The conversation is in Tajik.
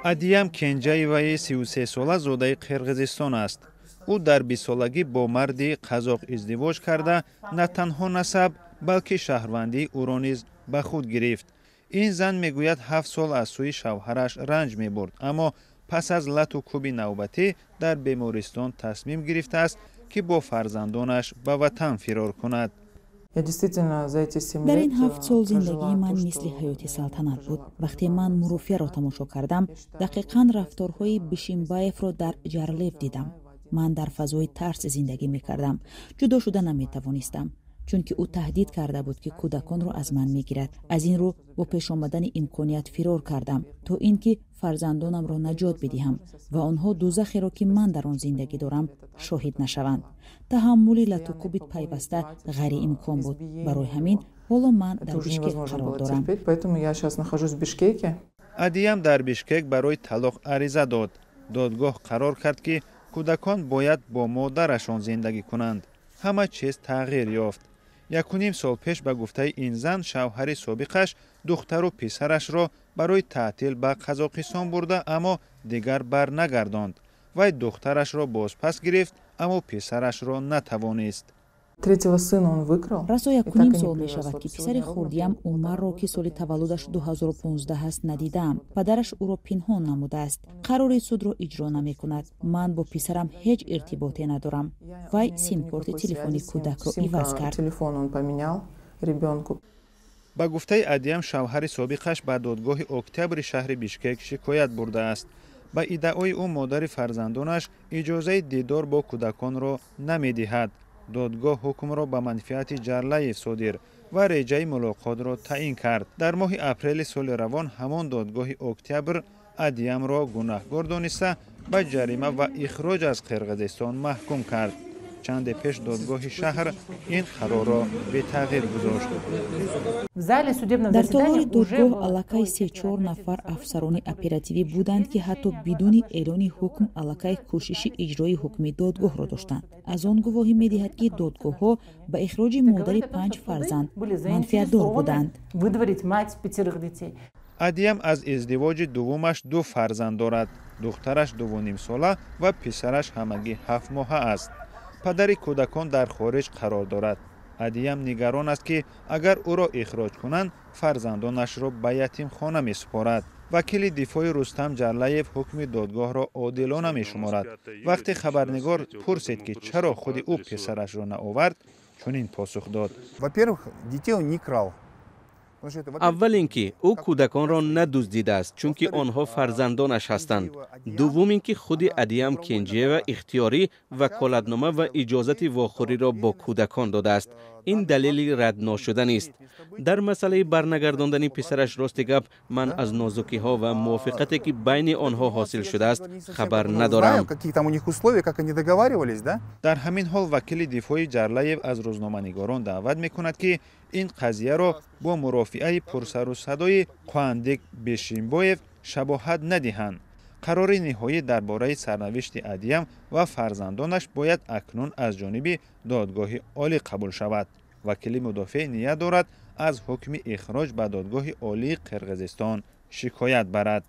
Адиям Кенҷаеваи 33-сола зодаи Қирғизистон аст. Ӯ дар 20-солагӣ бо марди қазоқ издивоҷ карда, на танҳо насаб, балки шаҳрвандии ӯро низ ба худ гирифт. Ин зан мегӯяд, 7 сол аз сӯи шавҳараш ранҷ мебурд, аммо пас аз лату кӯби навбатӣ дар бемористон тасмим гирифтааст, ки бо фарзандонаш ба ватан фирор кунад. Дар ин 7 сол зиндагии ман мисли ҳаёти салтанат буд. Вақте ман Мурофиаро тамошо кардам, дақиқан рафторҳои Бишимбаевро дар Ҷарлев дидам. Ман дар фазои тарс зиндагӣ мекардам, ҷудо шуда наметавонистам, чунки ӯ таҳдид карда буд, ки кӯдаконро аз ман мегирад. Аз ин рӯ бо пеш омадани имконият фирор кардам, то ин ки фарзандонамро наҷот бидиҳам ва онҳо дузахеро, ки ман дар он зиндагӣ дорам, шоҳид нашаванд. Таҳаммули латукӯби пайваста ғайриимкон буд. Барои ҳамин ҳоло ман дар Бишкек қарор дорам. Адиям дар Бишкек барои талоқ ариза дод. Додгоҳ қарор кард, ки кӯдакон бояд бо модарашон зиндагӣ кунанд. Ҳама чиз тағйир ёфт. 1,5 сол пеш, ба гуфтаи ин зан, шавҳари собиқаш духтару писарашро барои таътил ба Қазоқистон бурда, аммо дигар барнагардонд. Вай духтарашро бозпас гирифт, аммо писарашро натавонист. Расо 1,5 сол мешавад, ки писари хурдиам Умарро, ки соли таваллудаш 2015 аст, надидаам. Падараш ӯро пинҳон намудааст, қарори судро иҷро намекунад. Ман бо писарам ҳеҷ иртиботе надорам. Вай симкорти телефони кӯдакро иваз кард. Ба гуфтаи Адиям, шавҳари собиқаш ба додгоҳи Октябри шаҳри Бишкек шикоят бурдааст. Ба иддаои ӯ, модари фарзандонаш иҷозаи дидор бо кӯдаконро намедиҳад. Додгоҳ ҳукмро ба манфиати Ҷарлаев содир ва реҷаи мулоқотро таъин кард. Дар моҳи апрели соли равон ҳамон додгоҳи Октябр Адиямро гунаҳгор дониста, ба ҷарима ва ихроҷ аз Қирғизистон маҳкум кард. Чанде пеш додгоҳи шаҳр ин қарорро бетағйир гузошт. Дар толори додгоҳ аллакай се-чор нафар афсарони оперативӣ буданд, ки ҳатто бидуни эълони ҳукм аллакай кӯшиши иҷрои ҳукми додгоҳро доштанд. Аз он гувоҳӣ медиҳад, ки додгоҳҳо ба ихроҷи модари панҷ фарзанд манфиатдор буданд. Адиям аз издивоҷи дуввумаш ду фарзанд дорад. Духтараш 2,5-сола ва писараш ҳамагӣ 7-моҳа аст. Падари кӯдакон дар хориҷ қарор дорад. Адиям нигарон аст, ки агар ӯро ихроҷ кунанд, фарзандонашро ба ятимхона месупорад. Вакили дифои Рустам Ҷарлаев ҳукми додгоҳро одилона мешуморад. Вақте хабарнигор пурсид, ки чаро худи ӯ писарашро наовард, чунин посух дод: Во-первых, детей он не крал. Аввал ин ки ӯ кӯдаконро надуздидааст, чунки онҳо фарзандонаш ҳастанд. Дуввум ин ки худи Адиям Кенҷиева ихтиёрӣ ваколатнома ва иҷозати вохӯриро бо кӯдакон додааст. Ин далели рад ношуданист. Дар масъалаи барнагардондани писараш, рости гап, ман аз нозукиҳо ва мувофиқате, ки байни онҳо ҳосил шудааст, хабар надорам. Дар ҳамин ҳол вакили дифои Ҷарлаев аз рӯзноманигорон даъват мекунад, ки ин қазияро бо мурофиаи пурсару садои Қуандик Бешимбоев шабоҳат надиҳанд. Қарори ниҳоӣ дар бораи сарнавишти Адиям ва фарзандонаш бояд акнун аз ҷониби Додгоҳи Олӣ қабул шавад. Вакили мудофеъ ният дорад, аз ҳукми ихроҷ ба Додгоҳи Олии Қирғизистон шикоят барад.